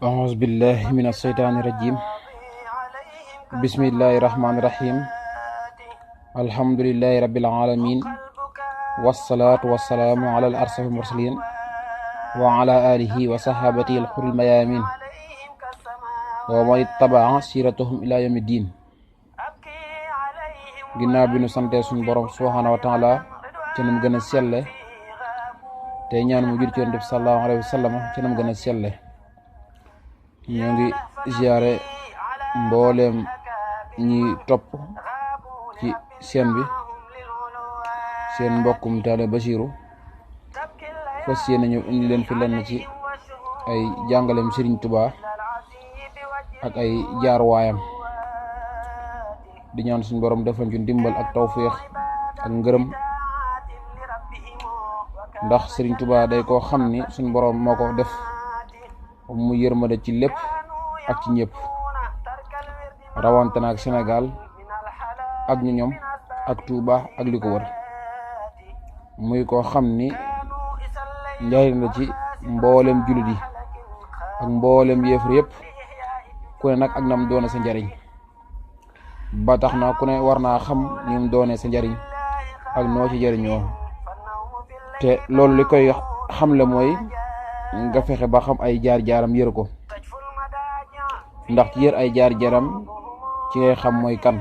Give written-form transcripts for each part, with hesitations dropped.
أعوذ بالله من الشيطان الرجيم بسم الله الرحمن الرحيم الحمد لله رب العالمين والصلاة والسلام على الأرسل المرسلين وعلى آله وصحابته الحر الميامين ومن اتبع سيرتهم إلى يوم الدين. ginnaaw bi nu sante suñu borom subhanahu wa taala ci nam gën a selle te ñaan mu jur ci yonent bi sallallahu alayhi wa sallam ci nam gën a selle. ñoo ngi ziyaare mbooleem ñi topp ci seen bi seen mbokkum taale Basiiru fas yéene ñëw indi leen fi lenn ci ay jàngaleem Sëriñ Tuubaa ak ay jaar waayam di ñaan suñu borom defal ñu ndimbal ak tawféex ak ngërëm, ndax Sëriñ Tuubaa day koo xam ni suñu borom moo ko def mu yërmande ci lépp ak ci ñëpp, rawante na ak Sénégal ak ñu ñoom ak Touba ak li ko wër. muy koo xam ni njariñ la ci mboolem jullit yi ak mboolem yéefar yëpp, ku ne nag ak nam doone sa njariñ, ba tax na ku ne war naa xam ni mu doone sa njariñ ak noo ci jariñoo. te loolu li koy xamle mooy nga fexe ba xam ay jaar-jaaram yër ko, ndax ci yër ay jaar-jaaram ci ngay xam mooy kan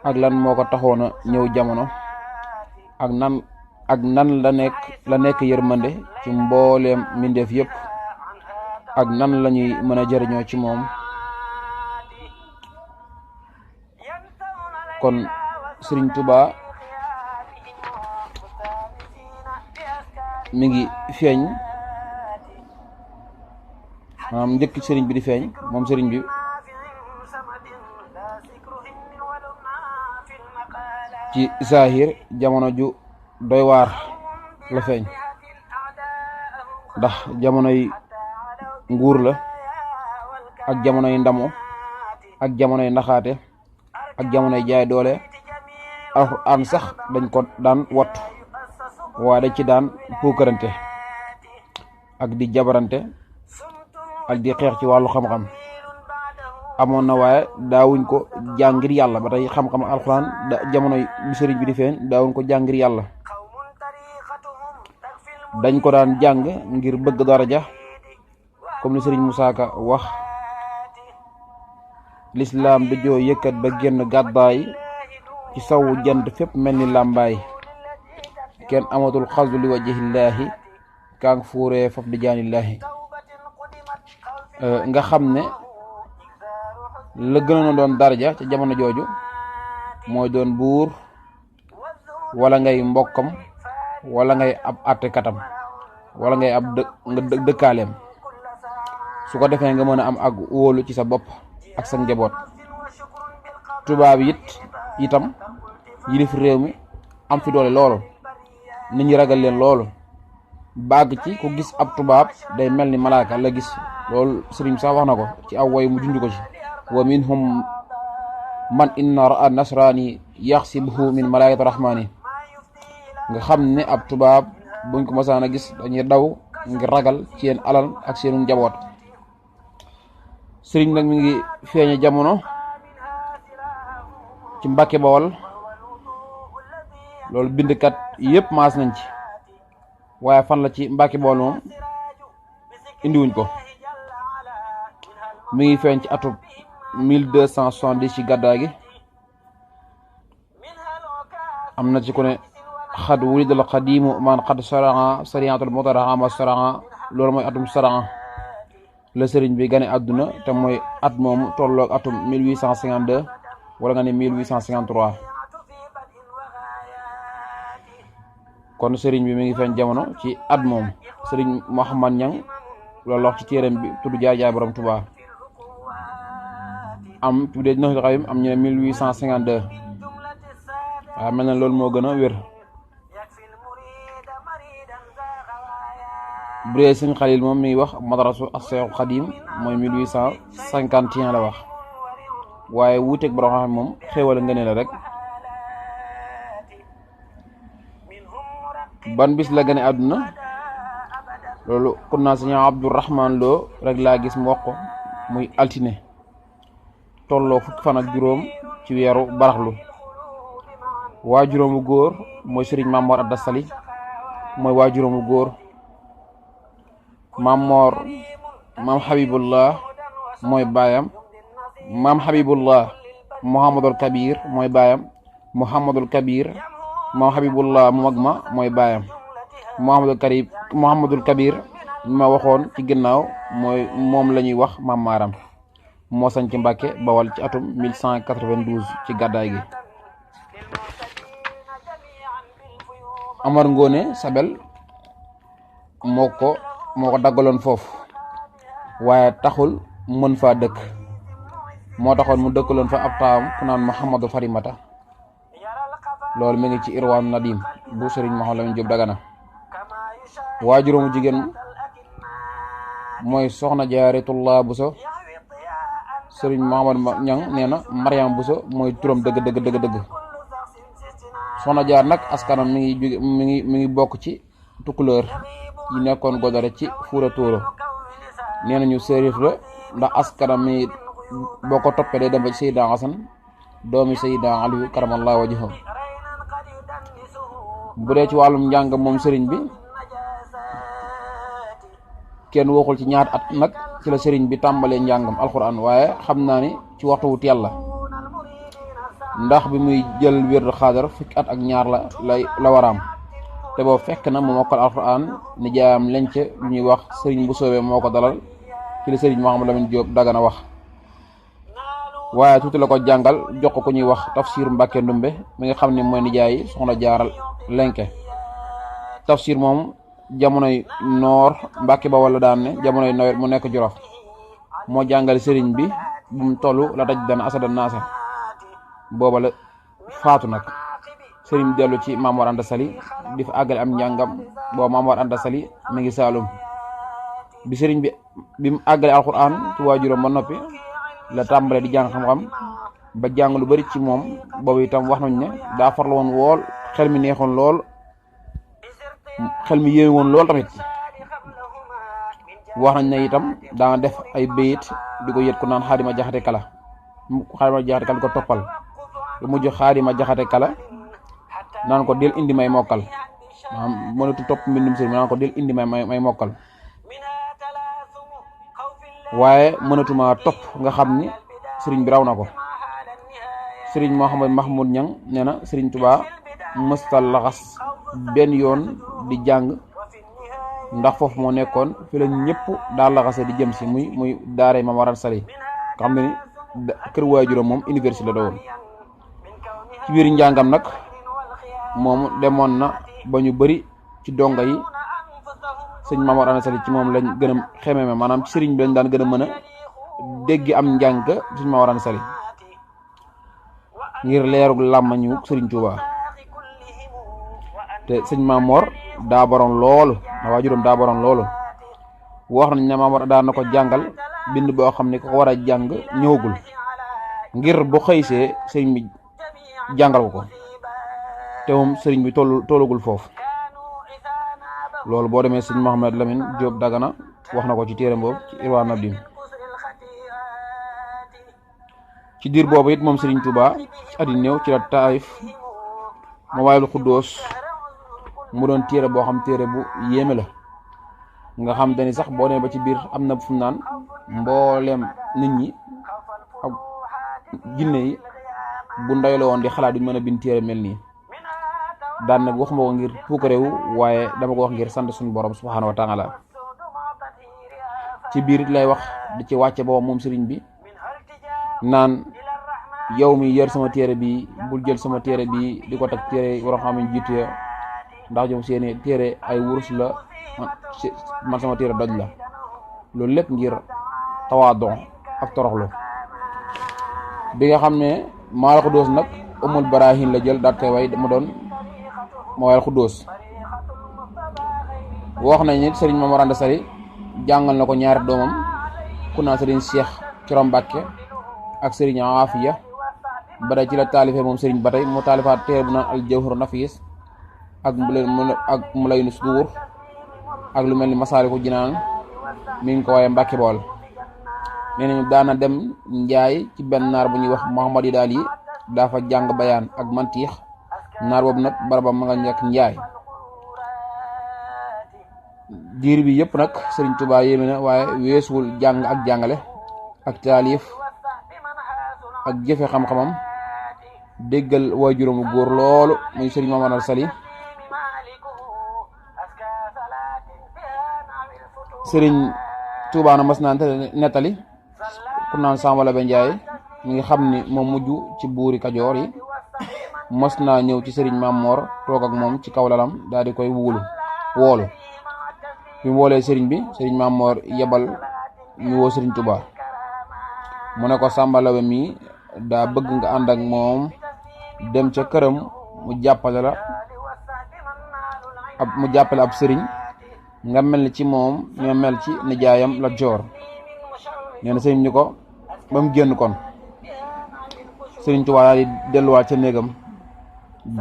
ak lan moo ko taxoon a ñëw jamono ak nan la nekk yërmande ci mbooleem mbindeef yëpp, ak nan la ñuy mën a jëriñoo ci moom. kon Sëriñ Tuubaa mi ngi feeñ maanaam njëkk sëriñ bi di feeñ, moom sëriñ bi ci zahir jamono ju doy waar la feeñ, ndax jamonoy nguur la ak jamonoy ndamo ak jamonoy naxaate ak jamonoy jaay doole. Alxuraan sax dañ ko daan wattu, waaye dañ ci daan puukarante ak di jabarante ak di xeex ci wàllu xam-xam amoon na, waaye daawuñ ko jàng ngir yàlla. ba tey xam-xam alxuraan jamono bi sëriñ bi di feeñ daawuñ ko jàng ngir yàlla, dañ ko daan jàng ngir bëgg daraja, comme ni sëriñ Musaa Ka wax, lislaam dajoo yëkkat ba génn gàddaay ci sawu jant fépp mel ni làmbaay, kenn amatul xaldu li wajhillaahi kaang fuuree faf di jaanillaahi. nga xam ne la gënoon doon daraja ca jamono jooju mooy doon buur wala ngay mbokkam wala ngay ab àttekatam wala ngay ab dëkkaaleem, su ko defee nga mën a am ak wóolu ci sa bopp ak sa njaboot. tubaab itam yilif réew mi am fi doole loolu, nit ñi ragal leen loolu, bàgg ci ku gis ab tubaab day mel ni malaaka la gis. loolu sëriñ sax wax na ko ci aw way mu junj ko ci, wa minhum man inna ra'a nasrani yaxsibuhu min malaikati rahmani. nga xam ne ab tubaab buñ ko masaan a gis dañuy daw ngir ragal ci seen alal ak seenu njaboot. sëriñ nag mi ngi feeñe jamono ci Mbàkke Bawol, loolu bindkat yëpp maas nañ ci, waaye fan la ci Mbàkke Bawol moom indiwuñ ko. mi ngi feeñ ci atub 1270 ci gàddaay gi. am na ci ku ne xad wulidal xadimu man xad saraa sariatul mutaraha ma saraa, loolu mooy atum saraa la sëriñ bi gane àdduna, te mooy at moomu tolloog atum 1852 wala nga ne 1853. kon sëriñ bi mi ngi feeñ jamono ci at moom. sëriñ Mouhamad Ñang loolu wax ci téereem bi tudd jaar-jaar borom Tuubaa, am tuddee dina xayim am ñu ne 1852, waaw mel na loolu moo gën a wér. bu dee sëñ Xalil moom mi ngi wax madrasu as-Seexu Xadim mooy 1851 la wax, waaye wuuteeg borom xam moom xéewal nga ne la rek. ban bis la gane àdduna loolu kun naa sëñ Abdourahman Lo rek laa gis mu wax ko muy altine tolloo fukki fan ak juróom ci weeru baraxlu waajuram bu góor mooy sëriñ Mamor Adda Sali mooy waajuram bu góor Mamor maam Habibullah mooy baayam maam Habibullah Muhammadul Kabir mooy baayam Muhammadul Kabir maam Habibullah mu mag ma mooy baayam Muhammadul Kabir ma waxoon ci ginnaaw mooy moom la ñuy wax maam Maaram moo sañ ci Mbàkke Bawal ci atum 1192 ci gàddaay gi. Amar Ngoone Sabel moo ko daggaloon foofu waaye taxul mën faa dëkk moo taxoon mu dëkkaloon fa ab taawam ku naan Mouhamadou Farimata loolu mi ngi ci Irwaan Nadim bu Sëriñ Mouhamadou Lamine Diop Dagana. waajuróomu jigéen mooy soxna Jaaratullah Buso. Sëriñ Mouhamad Ñang nee na Mariam Buso mooy turam dëgg. soxna jaar nag askanam mi ngi bokk ci tukkuleer yi nekkoon Godare ci Fuuta Tooro nee nañu sérif la ndax askanam mi boo ko toppee day dem ba ci Seydina Hasan doomi Seydina Aliyu karamallahu wajhahu. bu dee ci wàllum njàng moom sëriñ bi kenn waxul ci ñaar at nag ci la sëriñ bi tàmbalee njàngam alxuraan waaye xam naa ni ci waxtu wu teel la ndax bi muy jël wérdu xaadar fukki at ak ñaar la waraam te boobu fekk na mu mokkal alxuraan ni jaayam lenc lu ñuy wax sëriñ bu soobee moo ko dalal ci la sëriñ Mouhamadou Lamine Diop Dagana wax. waaye tuuti la ko jàngal jox ko ku ñuy wax tafsir Mbàkke Ndumbe mi nga xam ne mooy nijaay soxna jaaral lenke tafsir moom jamonoy noor Mbàkke Bawal la daan ne jamonoy nawet mu nekk Jolof moo jàngal sëriñ bi bu mu toll la daj dana asada naase booba la faatu nag sëriñ bi dellu ci Maam Mor Anta Sali di fa àggale am njàngam booba Maam Mor Anta Sali mi ngi Saalum bi sëriñ bi mu àggale alxuraan ci waajuram ba noppi la tàmbale di jàng xam-xam ba jàng lu bari ci moom boobu itam wax nañ ne daa farlu woon wool xel mi neexoon lool xel mi yéeme woon lool tamit wax nañ ne itam daa def ay bayit di ko yët ku naan Xaadima Jaxate Kala di ko toppal lu mujj Xaadima Jaxate Kala naan ko del indi may mokkal maanaam mënatu topp mbindum sëriñ naan ko del indi may mokkal waaye mënatuma topp nga xam ni sëriñ bi raw na ko. sëriñ Mouhamad Mahmoud Ñang nee na sëriñ Tuubaa mësta laxas benn yoon di jàng ndax foofu moo nekkoon fi la ñëpp daal laxase di jëm si muy daara Maam Mor Anta Sali nga xam ne ni kër waajuram moom université la doon. ci biir njàngam nag moom demoon na ba ñu bari ci donga yi sëñ Maam Mor Anta Sali ci moom lañ gën a xememe maanaam ci sëriñ bi lañ daan gën a mën a dégg am njàng sëñ Maam Mor Anta Sali ngir leerug làmmañu sëriñ Tuubaa te sëñ Maam Mor daa baroon loolu na waajuram daa baroon loolu wax nañ ne Maam Mor daan na ko jàngal bind boo xam ne ko war a jàng ñëwagul ngir bu xëysee sëriñ bi jàngal ko te moom sëriñ bi tollagul foofu loolu boo demee sëñ Mouhamed Lamine Diop Dagana wax na ko ci téere boobu ci Irwaan Nadim. ci diir boobu it moom Serigne Touba ci at yi néew ci la taayif Mawaahibul Xuddoos mu doon téere boo xam téere bu yéeme la nga xam te ni sax boo demee ba ci biir am na fu mu naan mbooleem nit ñi ak jinne yi bu ndoy la woon di xalaat duñ mën a bind téere mel nii daan nag waxuma ko ngir puukarewu waaye dama ko wax ngir sant suñu borom subhaanahu wa taala ci biir it lay wax di ci wàcce boobu moom sëriñ bi naan yow mi yor sama téere bi bul jël sama téere bi di ko teg téere war a xam ne jiitu ya ndax ñoom seeni téere ay wurus la man sama téere doj la loolu lépp ngir tawaadon ak toroxlu bi nga xam ne Mawaahibul Xuddoos nag Ummul Baraahin la jël daat koy way mu doon Mawaahibul Xuddoos wax nañ nit sëriñ Maam Mor Anta Sali jàngal na ko ñaari doomam ku naa sëriñ Cheikh Coro Mbàkke ak sëriñ Afiya ba day ci la taalifee moom sëriñ ba tey mu taalifaat téere bu naan al jawharu nafiis ak Mulaynu Sudur ak lu mel ni Masaalikul Jinaan mi ngi ko waaye Mbàkke Bool. nee nañu daana dem njaay ci benn naar bu ñuy wax Muhammad yi daal yi daa fa jàng bayaan ak mantiix. naar boobu nag barabam ma nga nekk njaay. diir bi yëpp nag Sëriñ Tuubaa yéeme na waaye weesuwul jàng ak jàngale ak taalif ak jëfe xam-xamam déggal waajuram góor loolu muy Sëriñ Mamadou Sali. Sëriñ Tuubaa na mas naa nettali ku naan Samba Labe Njaay mi ngi xam ni moom mujj ci buuri Kajoor yi mos naa ñëw ci Sëriñ Mamor toog ak moom ci kaw lalam daal di koy woolu bi mu woolee sëriñ bi Sëriñ Mamor yebal ñu woo Sëriñ Tuubaa mu ne ko Samba Labe mi daa bëgg nga ànd ak moom dem ca këram mu jàppale ab sëriñ nga mel ni ci moom ñoo mel ci nijaayam la Joor. nee na sëriñ ni ko ba mu génn kon Sëriñ Tuubaa daal di delluwaat ca néegam.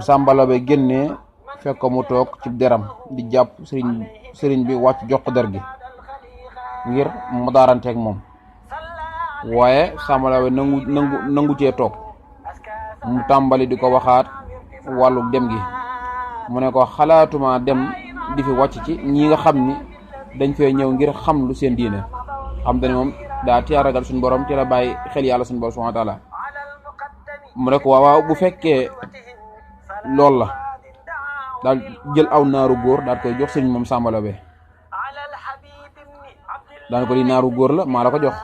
Samba Labe génnee fekk ko mu toog ci deram di jàpp sëriñ bi wàcc jox ko der gi ngir mu daaranteeg moom waaye Samba Labe nangu cee toog mu tàmbali di ko waxaat wàllu dem gi mu ne ko xalaatuma dem di fi wàcc ci ñi nga xam ni dañ fee ñëw ngir xam lu seen diine xam te ne moom daa teel a ragal suñu borom teel a bàyyi xel yàlla suñu borom subhanahu wa taala mu ne ko waaw bu fekkee loolu la daal jël aw naaru góor daal koy jox sëriñ moom Samba Labe daan ko di naaru góor la maa la ko jox.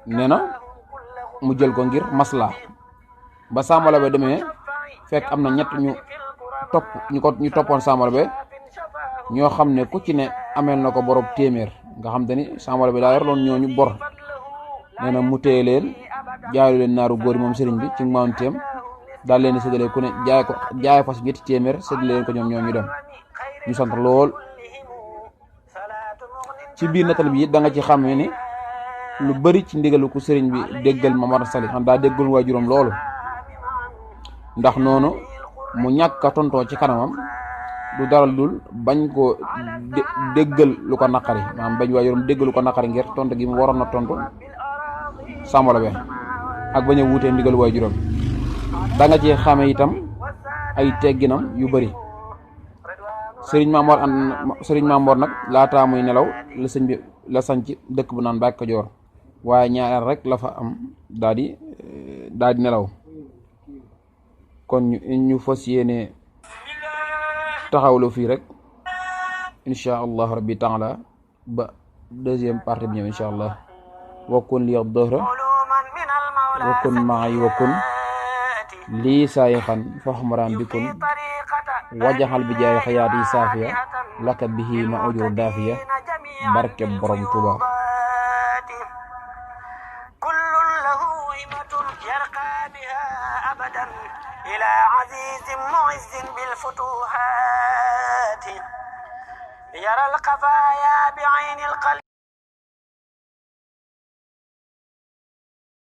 nee na mu jël ko ngir masla ba Samba Labe demee fekk am na ñett ñu toppoon Samba Labe ñoo xam ne ku ci ne ameel na ko borob téeméer nga xam te ni Samba Labe daa yor loon ñooñu bor. nee na mu téye leen jaayu leen naaru góor yi moom sëriñ bi ci maanteem daal leen di séddale ku ne jaay fas ñetti téeméer séddale leen ko ñoom ñoo ñu dem ñu sant lool. ci biir nettal bi it da nga ci xam ne ni lu bari ci ndigalu ku sëriñ bi déggal Mamadou Sali xam daa déggul waajuram loolu ndax noonu mu ñàkk a tontoo ci kanamam du daral dul bañ ko déggal lu ko naqari maanaam bañ waajuram déggal lu ko naqari ngir tontu gi mu waroon na tontu Samba Labe ak bañ a wuutee ndigal waajuram da nga ci xame itam ay tegginam yu bari. Sëriñ Mamor nag laataa muy nelaw la sëñ bi la sanc dëkk bu naan Mbàkke Kajoor waaye ñaar rek la fa am daal di nelaw. kon ñu fas yéene taxawlu fii rek insha allah rabbi taala ba deuxième partie bi ñëw insha allah. wakun li dëhra wakun maay wakun lii saayixan faxmaran bikun wajaxal bi jaay xayaat yi saafiya laka bihi ma ujur daafiya barke borom Tuuba. kullun lahu himatun yarqa biha abadan ila azizin mu'izzin bil futuhati yara al qafaya bi ayni al qalbi